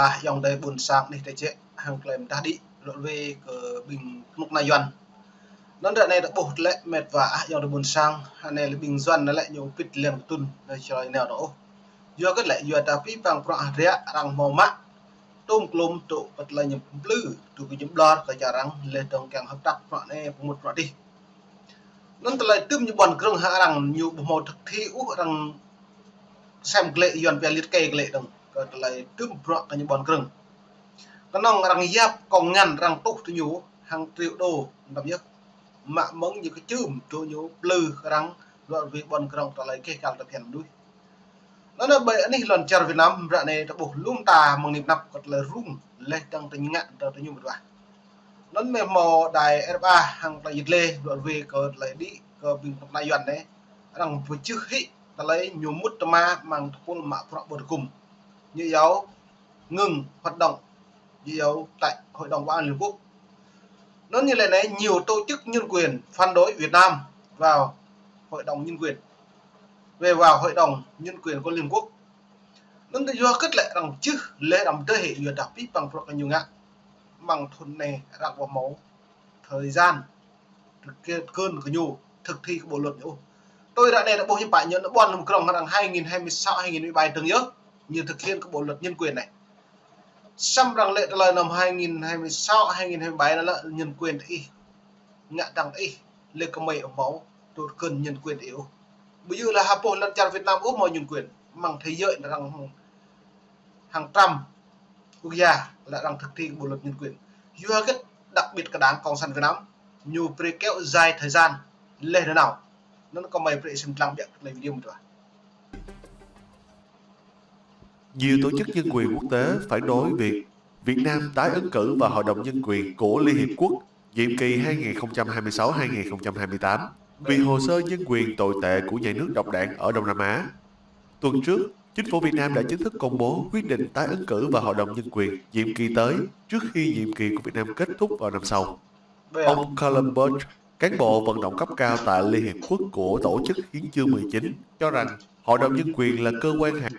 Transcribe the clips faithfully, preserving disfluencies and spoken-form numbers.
ah ayŏng adơi ƀôn sang anih tơčĕ hăng tơlơi mơdah đĭ rŏ ruai kơ ƀing kơnuk kơna Yuan. Anŭn ră anai ta ƀuh tơlơi mĕt wa ah ayŏng adơi ƀôn sang, anai lĕ ƀing Yuan anai lĕ ñu pĭt lăng kơtŭn, anai čơlơi nao ta ôh. Yua kơ lĕ yua ta pĭ păng prŏng ah rĕ arăng hmâo mă tôm klôm tŭ pơt lĕ ñu plư, tŭ kơ ñu ƀlŏr kơ čar arăng lĕ dong kiăng hơprăk prŏng anai pơmŭt prŏng adih. Anŭn tơlơi tŭm ñu ƀuăn krơ̆ng hăng arăng ñu ƀu hmâo thực thi ôh, arăng sem glĕ Yuan pia liệt kê glĕ dong. Kơ tơlơi tŭm prŏng kơ ñu ƀuăn krơ̆ng. Kơnơ̆ng arăng yap kông ngăn arăng tuh tơ ñu hăng triệu đô, anăm yơh. Mă mơ̆ng ñu kơčưm tŭ ñu plư kơ arăng rŏ ruai ƀuăn krơ̆ng tơlơi keh kal tơ phiăn mơnuih. Anŭn ƀơi anih lŏn čar Việt Nam ră anai ta ƀuh lŏm ta mơ̆ng anăp kơ tơlơi rŭng lĕ dong tơ ñu ngă dong tơ ñu mơdua. Anŭn mơ̆ hmâo đài R ba hăng tơlơi yit lĕ rŏ ruai kơ tơlơi đĭ kơ ƀing kơnuk kơna Yuan anai. Arăng pơčưh hĭ tơlơi ñu mŭt tơma mơ̆ng tơpul mă prŏng ƀơi tơkum. Ñu yua ngưng hoạt động, ñu yua tại Hội đồng Bảo an Liên Hợp Quốc. Anŭn ñu lĕ anai nhiều tổ chức nhân quyền phản đối Việt Nam vào Hội đồng Nhân quyền, về vào Hội đồng Nhân quyền của Liên Hợp Quốc. Anŭn tơ yua kơ lĕ arăng čưh lĕ arăng tơ hĭ yua dah pĭ păng prŏng kơ ñu ngă. Mơ̆ng thŭn anai arăng ƀu hmâo thời gian thực hiện kơ ñu thực thi kơ bộ luật ñu. Tui ră anai ta ƀuh hiư̆m pă ñu anŭn ƀuăn lŏm krơ̆ng hăng hai nghìn hai mươi sáu, hai nghìn hai mươi bảy dong yơh, ñu thực hiện kơ bộ luật nhân quyền anai. Samơ̆ arăng lĕ tơlơi năm hai nghìn hai mươi sáu, hai nghìn hai mươi bảy anŭn lĕ nhân quyền ih ngă dong ih lĕ kơmơi ƀu hmâo tŭ kơ nhân quyền ih ôh. Ƀu djơ̆ lĕ ha pô lŏn čar Việt Nam ôh hmâo nhân quyền, mơ̆ng thế giới arăng hăng trăm quốc gia lĕ arăng thực thi bộ luật nhân quyền. Yua kơ đặc biệt kơ Đảng Cộng sản Việt Nam ñu brơi kéo dài thời gian lĕ dong nao. Anŭn kơmơi brơi sem lăng biă tơlơi video mơdua. Nhiều tổ chức nhân quyền quốc tế phản đối việc Việt Nam tái ứng cử vào Hội đồng Nhân quyền của Liên Hiệp Quốc nhiệm kỳ hai nghìn không trăm hai mươi sáu hai nghìn không trăm hai mươi tám vì hồ sơ nhân quyền tồi tệ của nhà nước độc đảng ở Đông Nam Á. Tuần trước, chính phủ Việt Nam đã chính thức công bố quyết định tái ứng cử vào Hội đồng Nhân quyền nhiệm kỳ tới, trước khi nhiệm kỳ của Việt Nam kết thúc vào năm sau. Ông Callum Birch, cán bộ vận động cấp cao tại Liên Hiệp Quốc của Tổ chức Hiến chương mười chín, cho rằng Hội đồng Nhân quyền là cơ quan hạt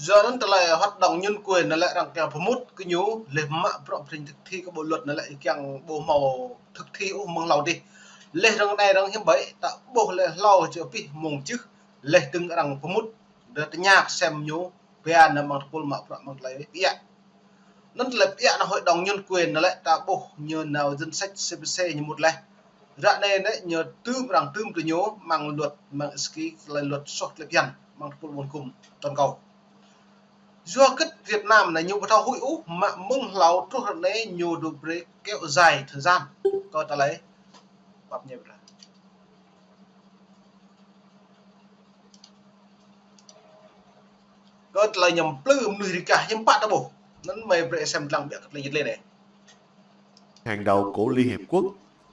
Yua anŭn tơlơi hoạt động nhân quyền anŭn lĕ arăng kiăng pơmŭt kơ ñu, lĕ mă prŏng prin thực thi kơ bộ luật anŭn lĕ kiăng ƀu hmâo thực thi ôh mơ̆ng hlâo adih. Lĕ dong anai dong hiư̆m ƀơi ta ƀuh lĕ hlâo čơ pĭ mơ̆ng čưh, lĕ dong arăng pơmŭt, dong tơña sem ñu, pia anŭn mơ̆ng tơpul mă prŏng mơ̆ng tơlơi pia. Anŭn tơlơi pia anŭn Hội đồng Nhân quyền anŭn lĕ ta ƀuh ñu nao danh sách C P C ñu mŭt lĕ. Ră anai anai ñu tŭm arăng tŭm tơ ñu mơ̆ng luật, mơ̆ng ski tơlơi luật soh tơlơi phiăn mơ̆ng tơpul ƀôn tơkum toàn cầu. Yua kơ Việt Nam anai ñu ƀu thâo huĭ ôh, mă mơ̆ng hlâo truh ră anai ñu dŏ brơi kéo dài thời gian kơ tơlơi pap ñe bra. Kơ tơlơi ñu plư mơnuih rĭ kah hiư̆m pă ta ƀuh. Anŭn mơi brơi sem lăng biă kơ tơlơi yit lĕ anai. Hàng đầu của Liên Hiệp Quốc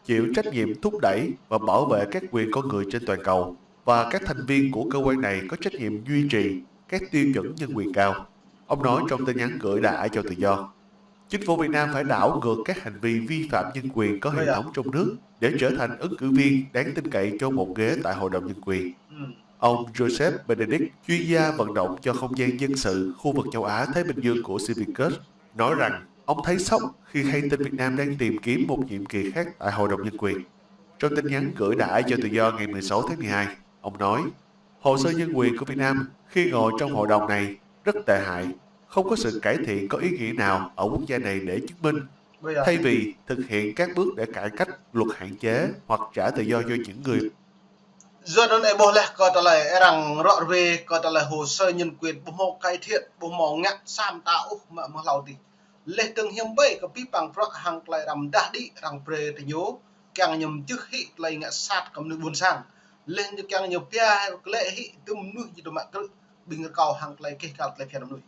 chịu trách nhiệm thúc đẩy và bảo vệ các quyền con người trên toàn cầu, và các thành viên của cơ quan này có trách nhiệm duy trì các tiêu chuẩn nhân quyền cao. Ông nói trong tin nhắn gửi Đài Á Châu Tự Do. Chính phủ Việt Nam phải đảo ngược các hành vi vi phạm nhân quyền có hệ thống trong nước để trở thành ứng cử viên đáng tin cậy cho một ghế tại Hội đồng Nhân quyền. Ông Joseph Benedict, chuyên gia vận động cho không gian dân sự khu vực châu Á Thái Bình Dương của Civicus, nói rằng ông thấy sốc khi hay tin Việt Nam đang tìm kiếm một nhiệm kỳ khác tại Hội đồng Nhân quyền. Trong tin nhắn gửi Đài Á Châu Tự Do ngày mười sáu tháng mười hai, ông nói, hồ sơ nhân quyền của Việt Nam khi ngồi trong hội đồng này rất tệ hại, không có sự cải thiện có ý nghĩa nào ở quốc gia này để chứng minh, thay vì thực hiện các bước để cải cách luật hạn chế hoặc trả tự do cho những người Yua anŭn ih ƀuh lĕ kơ tơlơi arăng rŏ ruai kơ tơlơi hồ sơ nhân quyền ƀu hmâo cải thiện, ƀu hmâo ngă sa mơta ôh mă mơ̆ng hlâo adih. Lĕ dong hiư̆m ƀơi kơ pĭ păng prŏng hăng tơlơi arăng mơdah đĭ arăng brơi tơ ñu kiăng ñu čưh hĭ tơlơi ngă sat kơ mơnuih ƀôn sang. Lĕ ñu kiăng ñu pia glĕ hĭ tơm mơnuih ñu tơmă krư̆ ƀing rơkâo hăng tơlơi keh kal tơlơi phiăn mơnuih.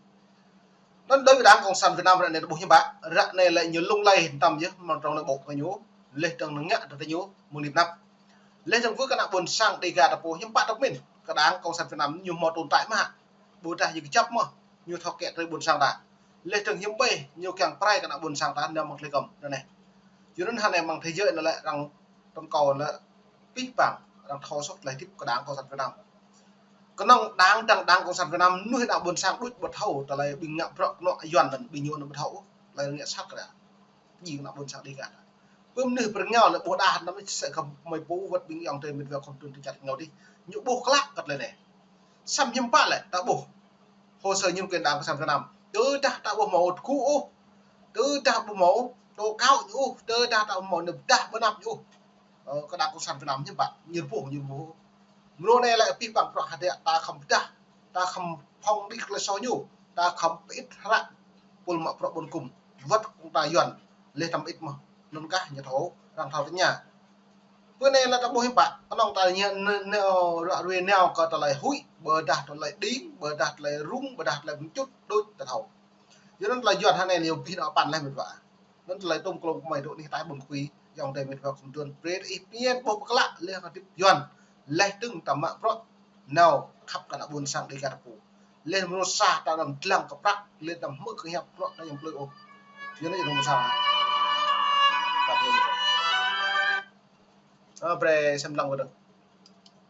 Anŭn đối với Đảng Cộng sản Việt Nam ră anai ta ƀuh hiư̆m pă, ră anai lĕ ñu lung lay hơtăm yơh mơ̆ng trong nội bộ kơ ñu, lĕ dong ngă tơ ñu mơ̆ng anăp. Lĕ dong wơ̆t kơ ană ƀôn sang Đêga ta pô hiư̆m pă ta pơmĭn, kơ Đảng Cộng sản Việt Nam ñu hmâo tồn tại mơ̆ hă. Ƀôdah ñu kơjăp mơ̆, ñu thâo kĕ tơlơi ƀôn sang ta. Lĕ dong hiư̆m ƀơi ñu kiăng prai kơ ană ƀôn sang ta nao mơ̆ng tơlơi kơm ră anai. Yua anŭn hơnai mơ̆ng thế giới anŭn lĕ arăng toàn cầu lĕ pĭ păng, arăng thâo soh tơlơi hơdip kơ Đảng Cộng sản Việt Nam. Kơnơ̆ng đảng, đảng, đảng Cộng sản Việt Nam, mơnuih ană ƀôn sang đôč ƀu thâo, tơlơi ƀing ngă bruă kơnŏ Yuan anŭn, ƀing ñu anŭn ƀu thâo ôh, tơlơi ngă sat kơ đa. Jing ană ƀôn sang Đêga. Pơ mơnuih pơrơngiao lĕ ƀuh đa, anăm sĕ kơ mơi pô wơ̆t ƀing ayŏng adơi met wa khŏm tŭ tơčăt ngao dih. Ñu ƀuh klă kơ tơlơi anai. Samơ̆ hiư̆m pă lĕ ta ƀuh hồ sơ nhân quyền đảng Cộng sản Việt Nam. Tơdah ta ƀu hmâo tơgŭ ôh, tơdah ƀu hmâo tố cáo ñu ôh, tơdah ta ƀu hmâo nao pơdah pơanăp ñu ôh, ơ, kơ đảng Cộng sản Việt Nam hiư̆m pă, ñu ƀuh, ñu ƀuh. Mrô anai lĕ abih bang bruă hơdră ta khŏm pơdah, ta khŏm phŏng đĭ tơlơi soh ñu, ta khŏm pơĭt hră pul mă bruă ƀôn kŭm, wơ̆t kơ ta Yuan, leh tăm ĭt mơ̆n, anŭn kah ñu thâo, arăng thâo tơña. Pơ anai lĕ ta ƀuh hiư̆m pă, kơnơ̆ng ta ñu nao, nao, ră ruai nao kơ tơlơi huĭ, ƀôdah tơlơi đing, ƀôdah tơlơi rŭng, ƀôdah tơlơi pơčŭt, đôč ta thâo. Yua anŭn tơlơi Yuan hơnai ñu abih nao păn leh met wa. Anŭn tơlơi tŏm klŏm kơ mơi dŏ anih ataih ƀơ̆ng kơkuh, ayŏng adơi met wa khŏm tŭ, brơi ih pơmĭn ƀuh pơklă leh hơdip Yuan, leh dơ̆ng ta mă bruă nao khăp kơ ană ƀôn sang Đêga ta pô. Leh mơnuih sa ta anăm dlăng kơ prăk, leh anăm hmư̆ kơ hiăp bruă ta yang plơi ôh. Yua anŭn yơh mơnuih sa. Ơ, brơi sem lăng wơ̆t.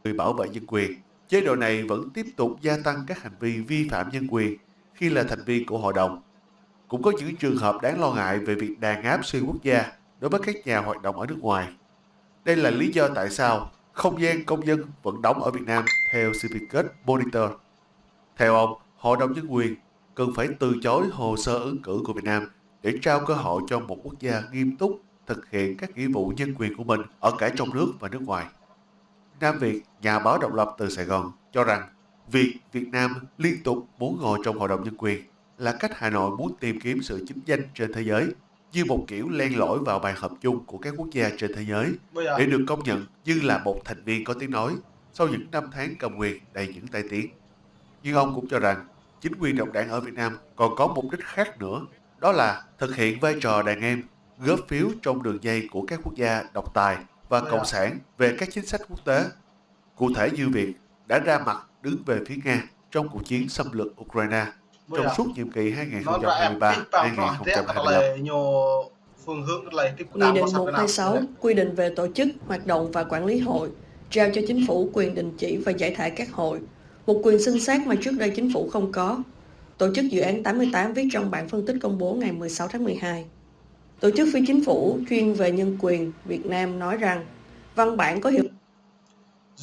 Người bảo vệ nhân quyền, chế độ này vẫn tiếp tục gia tăng các hành vi vi phạm nhân quyền khi là thành viên của hội đồng. Cũng có những trường hợp đáng lo ngại về việc đàn áp xuyên quốc gia đối với các nhà hoạt động ở nước ngoài. Đây là lý do tại sao không gian công dân vẫn đóng ở Việt Nam theo Civicus Monitor. Theo ông, Hội đồng Nhân quyền cần phải từ chối hồ sơ ứng cử của Việt Nam để trao cơ hội cho một quốc gia nghiêm túc thực hiện các nghĩa vụ nhân quyền của mình ở cả trong nước và nước ngoài. Nam Việt, nhà báo độc lập từ Sài Gòn, cho rằng việc Việt Nam liên tục muốn ngồi trong Hội đồng Nhân quyền là cách Hà Nội muốn tìm kiếm sự chính danh trên thế giới, như một kiểu len lỏi vào bàn họp chung của các quốc gia trên thế giới để được công nhận như là một thành viên có tiếng nói sau những năm tháng cầm quyền đầy những tai tiếng. Nhưng ông cũng cho rằng chính quyền độc đảng ở Việt Nam còn có mục đích khác nữa, đó là thực hiện vai trò đàn em, góp phiếu trong đường dây của các quốc gia độc tài và cộng sản về các chính sách quốc tế, cụ thể như việc đã ra mặt đứng về phía Nga trong cuộc chiến xâm lược Ukraine trong suốt nhiệm kỳ hai nghìn không trăm hai mươi ba, hai nghìn không trăm hai mươi lăm. Phương hướng cái lây tiếp Nghị định một hai sáu quy định về tổ chức, hoạt động và quản lý hội, trao cho chính phủ quyền đình chỉ và giải thể các hội, một quyền xem xét mà trước đây chính phủ không có. Tổ chức Dự án tám mươi tám viết trong bản phân tích công bố ngày mười sáu tháng mười hai. Tổ chức phi chính phủ chuyên về nhân quyền Việt Nam nói rằng văn bản có hiệu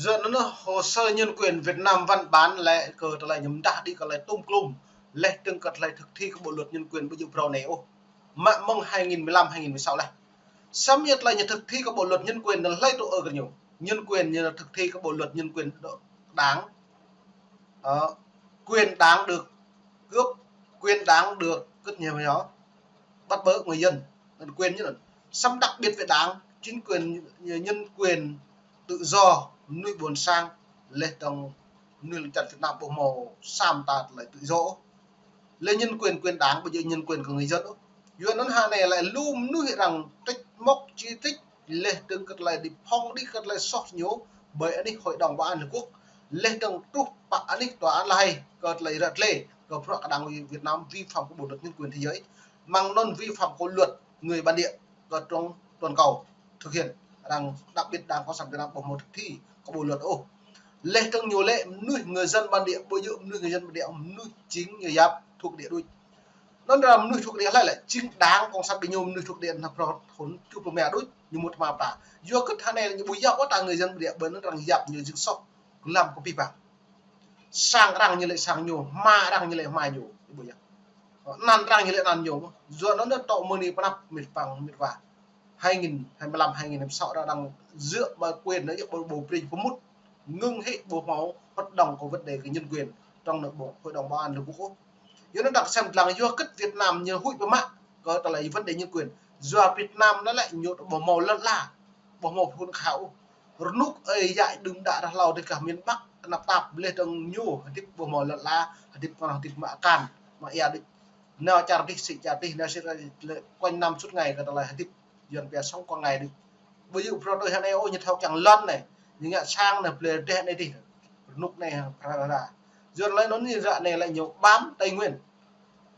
Yua anŭn hồ sơ nhân quyền Việt Nam văn bản lĕ kơ tơlơi ñu mơdah đĭ kơ tơlơi tŏm klŏm, leh dơ̆ng kơ tơlơi thực thi kơ bộ luật nhân quyền ƀu djơ̆ phrâo anai ôh. Mă mơ̆ng hai nghìn mười lăm, hai nghìn mười sáu leh. Samơ̆ yua tơlơi ñu thực thi kơ bộ luật nhân quyền anŭn hlơi tŭ ư kơ ñu. Nhân quyền ñu thực thi kơ bộ luật nhân quyền đảng, ờ, quyền đảng được cướp, quyền đảng được cướp nhiều nhiều, bắt bớ người dân, quyền nhân, samơ̆ đặc biệt về đảng, chính quyền, nhân quyền, tự do, mơnuih ƀôn sang, leh dơ̆ng mơnuih lŏn čar Việt Nam ƀu hmâo sa mơta tơlơi tự do. Lĕ nhân quyền, quyền đảng, ƀu djơ̆ nhân quyền kơ người dân ôh. Yua anŭn hơnai lĕ lu mơnuih arăng trách móc chỉ trích, leh dơ̆ng kơ tơlơi đĭ phŏng đĭ kơ tơlơi soh ñu, ƀơi anih Hội đồng Bảo an Liên Hợp Quốc, leh dơ̆ng truh pơ anih tòa án La Hay, kơ tơlơi ră lĕ, kơ bruă kơ đảng Việt Nam vi phạm kơ bộ luật nhân quyền thế giới, mơ̆ng anŭn vi phạm kơ luật người bản địa, kơ trong toàn cầu thực hiện, rằng đặc biệt Đảng Cộng sản Việt Nam ƀu hmâo thực thi kơ bộ luật ôh. Leh dơ̆ng ñu lĕ mơnuih người dân bản địa, ƀu djơ̆ mơnuih người dân bản địa, mơnuih chính ñu yap thuộc địa đôč. Anŭn arăng mơnuih thuộc địa hlơi lĕ, chính Đảng Cộng sản ƀing ñu mơnuih thuộc địa anŭn phrâo thŭn tơjuh pluh rơma đôč, ñu mŭt tơma pơta. Yua kơ hơnai ñu ƀu yap ôh ta người dân bản địa, ƀơi anŭn arăng yap ñu jing soh, glăm kơ abih bang. Sang arăng ñu lĕ sang ñu, hma arăng ñu lĕ hma ñu, ƀu yap. Anăn arăng ñu lĕ anăn ñu. Yua anŭn tŏ mơ̆ng anai pơ anăp met wa, met wa. Hai nghìn hai mươi lăm, hai nghìn hai mươi sáu arăng dŏ ƀơi quyền anŭn yơh ƀu, ƀu brơi pơmŭt, ngưng hĭ ƀu hmâo hoạt động kơ vấn đề kơ nhân quyền trong nội bộ Hội đồng Bảo an Liên Hợp Quốc. Yua anŭn đăng sem lăng yua kơ Việt Nam ñu huĭ pơmă kơ tơlơi vấn đề nhân quyền. Yua Việt Nam anŭn lĕ ñu ƀu hmâo lŏn ala, ƀu hmâo khuôn khău. Rơnŭk ơi yă đưm đă ră hlâo dih gah miền Bắc, anăp tap leh dơ̆ng ñu hơdip ƀu hmâo lŏn ala, hơdip kơ hơdip mă akan, mă ia đôč. Nao čar dih, sĭ čar dih, nao sĭ čar dih, quanh năm suốt ngày kơ tơlơi hơdip Yuan pia sống qua ngày đôč. Ƀu djơ̆ phrâo tui hơnai ôh, ñu thâo kiăng lŏn anai, ñu ngă sang anai, blơi rơdêh anai dih. Rơnŭk anai, phara ra. Yua anŭn lĕ anŭn ñu ră anai lĕ ñu bám Tây Nguyên.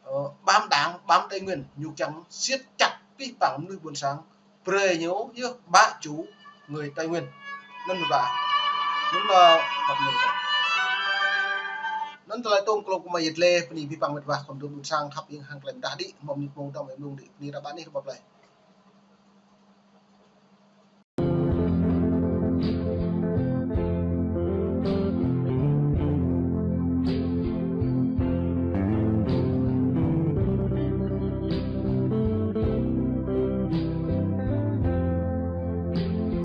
Ơ, bám Đảng, bám Tây Nguyên, ñu kiăng siết chặt abih bang mơnuih ƀôn sang, brơi ñu yơh bá chủ người Tây Nguyên. Anŭn mơ̆n ba. Anŭn, ơ, bác Nguyên. Anŭn tơlơi tŏng klŏk kơ mơi yet lĕ, bơni abih bang met wa khŏm dŏ ƀun sang khăp ing hăng tơlơi mơdah đĭ, mơ̆ng ñu pơmông tơm ƀun đĭ, bơni ră ƀă anih kơ ƀă plơi.